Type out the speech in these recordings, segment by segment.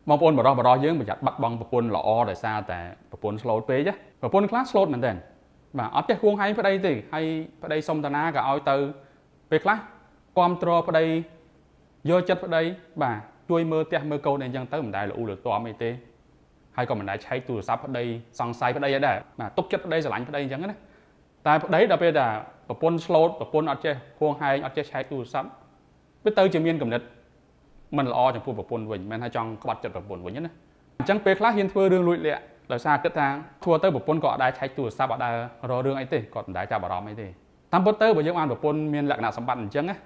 បងប្អូនបរោះបរោះយើងប្រយ័ត្នបាត់បង់ប្រពន្ធល្អដោយសារតែប្រពន្ធ slow ពេកណាប្រពន្ធខ្លះ slow មែនទែនបាទអត់ចេះហួងហែងប្តីទេហើយប្តីសុំតាណាក៏ឲ្យទៅពេលខ្លះគ្រប់គ្រងប្តីយកចិត្តប្តីបាទជួយមើលផ្ទះមើលកូនអីចឹងទៅមិនដែលលូលទាំអីទេហើយក៏មិនដែលឆែកទូរស័ព្ទប្តីសង្ស័យប្តីអីដែរបាទទុកចិត្តប្តីស្រឡាញ់ប្តីអញ្ចឹងណាតែប្តីដល់ពេលតែប្រពន្ធ slow ប្រពន្ធអត់ចេះហួងហែងអត់ចេះឆែកទូរស័ព្ទវាទៅជាមានកំណត់មិនល្អចំពោះប្រពន្ធវិញមិនថាចង់ក្បត់ចិត្តប្រពន្ធវិញណាអញ្ចឹងពេលខ្លះហ៊ានធ្វើរឿងលួចលាក់ដោយសារគិតថាធ្វើទៅប្រពន្ធក៏អត់ដែលឆែកទូរស័ព្ទអត់ដែលរករឿងអីទេគាត់មិនដែលចាប់អារម្មណ៍អីទេតាមពិតទៅបើយើងបានប្រពន្ធមានលក្ខណៈសម្បត្តិអញ្ចឹងណា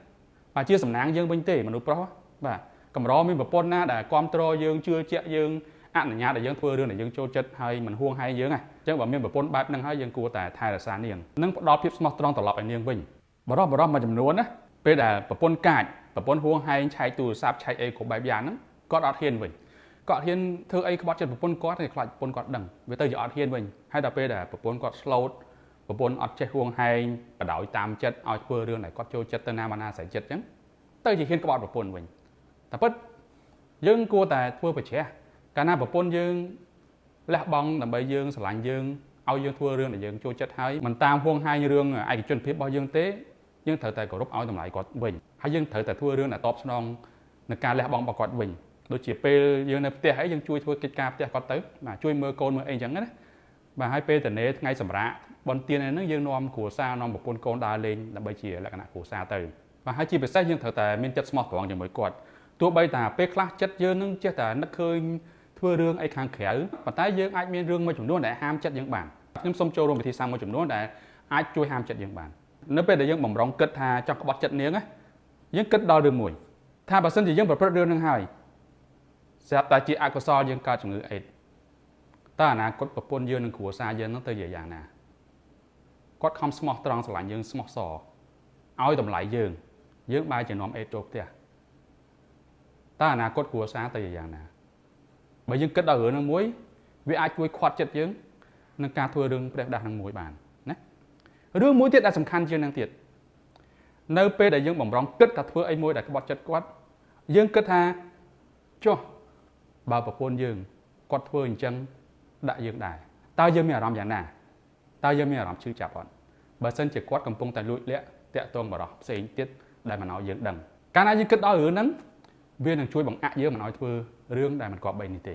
បាទជាសំណាងយើងវិញទេមនុស្សប្រុសបាទកម្រមានប្រពន្ធណាដែលគ្រប់គ្រងយើងជឿជាក់យើងអនុញ្ញាតឲ្យយើងធ្វើរឿងដែលយើងចូលចិត្តហើយមិនហួងហែងយើងណាអញ្ចឹងបើមានប្រពន្ធបែបហ្នឹងហើយយើងគួរតែថែរក្សានាងនិងផ្ដល់ភាពស្មោះត្រង់ត្រឡប់ឲ្យនាងវិញបរោះបរោះមួយចំនួនណាពេលដែលប្រពន្ធកាចប្រពន្ធហួងហែងឆែកទូរស័ព្ទឆែកអីគ្រប់បែបយ៉ាងហ្នឹងគាត់អត់ហ៊ានវិញគាត់ហ៊ានធ្វើអីក្បត់ចិត្តប្រពន្ធគាត់ទេខ្លាចប្រពន្ធគាត់ដឹងវាទៅជាអត់ហ៊ានវិញហើយដល់ពេលដែលប្រពន្ធគាត់ slow ប្រពន្ធអត់ចេះហួងហែងបដ ாய் តាមចិត្តឲ្យធ្វើរឿងដែលគាត់ចូលចិត្តទៅណាមកណាស្រេចចិត្តអញ្ចឹងទៅជាហ៊ានក្បត់ប្រពន្ធវិញតែពិតយើងគួរតែធ្វើប្រជ្រះកាលណាប្រពន្ធយើងលះបង់ដើម្បីយើងស្រឡាញ់យើងឲ្យយើងធ្វើរឿងដែលយើងចូលចិត្តហើយមិនតាមហួងហែងរឿងឯកជនភាពរបស់យើងទេយើងត្រូវតែគោរពឲ្យតម្លៃគាត់វិញហើយយើងត្រូវតែធ្វើរឿងដែលតបស្នងនឹងការលះបង់របស់គាត់វិញដូចជាពេលយើងនៅផ្ទះអីយើងជួយធ្វើកិច្ចការផ្ទះគាត់ទៅបាទជួយមើលកូនមើលអីអញ្ចឹងណាបាទហើយពេលតនេថ្ងៃសម្រាកបុណ្យទានអីហ្នឹងយើងនាំគ្រួសារនាំប្រពន្ធកូនដើរលេងដើម្បីជាលក្ខណៈគ្រួសារទៅបាទហើយជាពិសេសយើងត្រូវតែមានចិត្តស្មោះត្រង់ជាមួយគាត់ទោះបីតាពេលខ្លះចិត្តយើងនឹងចេះតែនឹកឃើញធ្វើរឿងអីខាងក្រៅប៉ុន្តែយើងអាចមានរឿងមួយចំនួនដែលហាមចិត្តយើងបានខ្ញុំសូមចូលរួមវិធីសាស្ត្រមួយចំនួនដែលអាចជួយហាមចិត្តយើងបាននៅពេលដែលយើងបំរុងគិតថាចង់ក្បត់ចិត្តនាងណាយើងគិតដល់រឿងមួយថាបើសិនជាយើងប្រព្រឹត្តរឿងនឹងហើយស្រាប់តែជាអកុសលយើងកើតជំងឺអេដតើអនាគតប្រពន្ធយើងនិងគ្រួសារយើងនឹងទៅជាយ៉ាងណាគាត់ខំស្មោះត្រង់ស្រឡាញ់យើងស្មោះសរឲ្យតម្លៃយើងយើងបែរជានាំអេដចូលផ្ទះតើអនាគតគ្រួសារទៅជាយ៉ាងណាបើយើងគិតដល់រឿងនឹងមួយវាអាចជួយខាត់ចិត្តយើងនឹងការធ្វើរឿងប្រេះដាស់នឹងមួយបានណារឿងមួយទៀតដែលសំខាន់ជាងនឹងទៀតនៅពេលដែលយើងបំរុងគិតថាធ្វើអីមួយដែលក្បត់ចិត្តគាត់យើងគិតថាចុះបើប្រពន្ធយើងគាត់ធ្វើអញ្ចឹងដាក់យើងដែរតើយើងមានអារម្មណ៍យ៉ាងណាតើយើងមានអារម្មណ៍ឈឺចាប់អត់បើសិនជាគាត់កំពុងតែលួចលាក់តាក់ទងបរោះផ្សេងទៀតដែលមិនឲ្យយើងដឹងកាលណាយើងគិតដល់រឿងហ្នឹងវានឹងជួយបង្អាក់យើងមិនឲ្យធ្វើរឿងដែលមិនគប្បីនេះទេ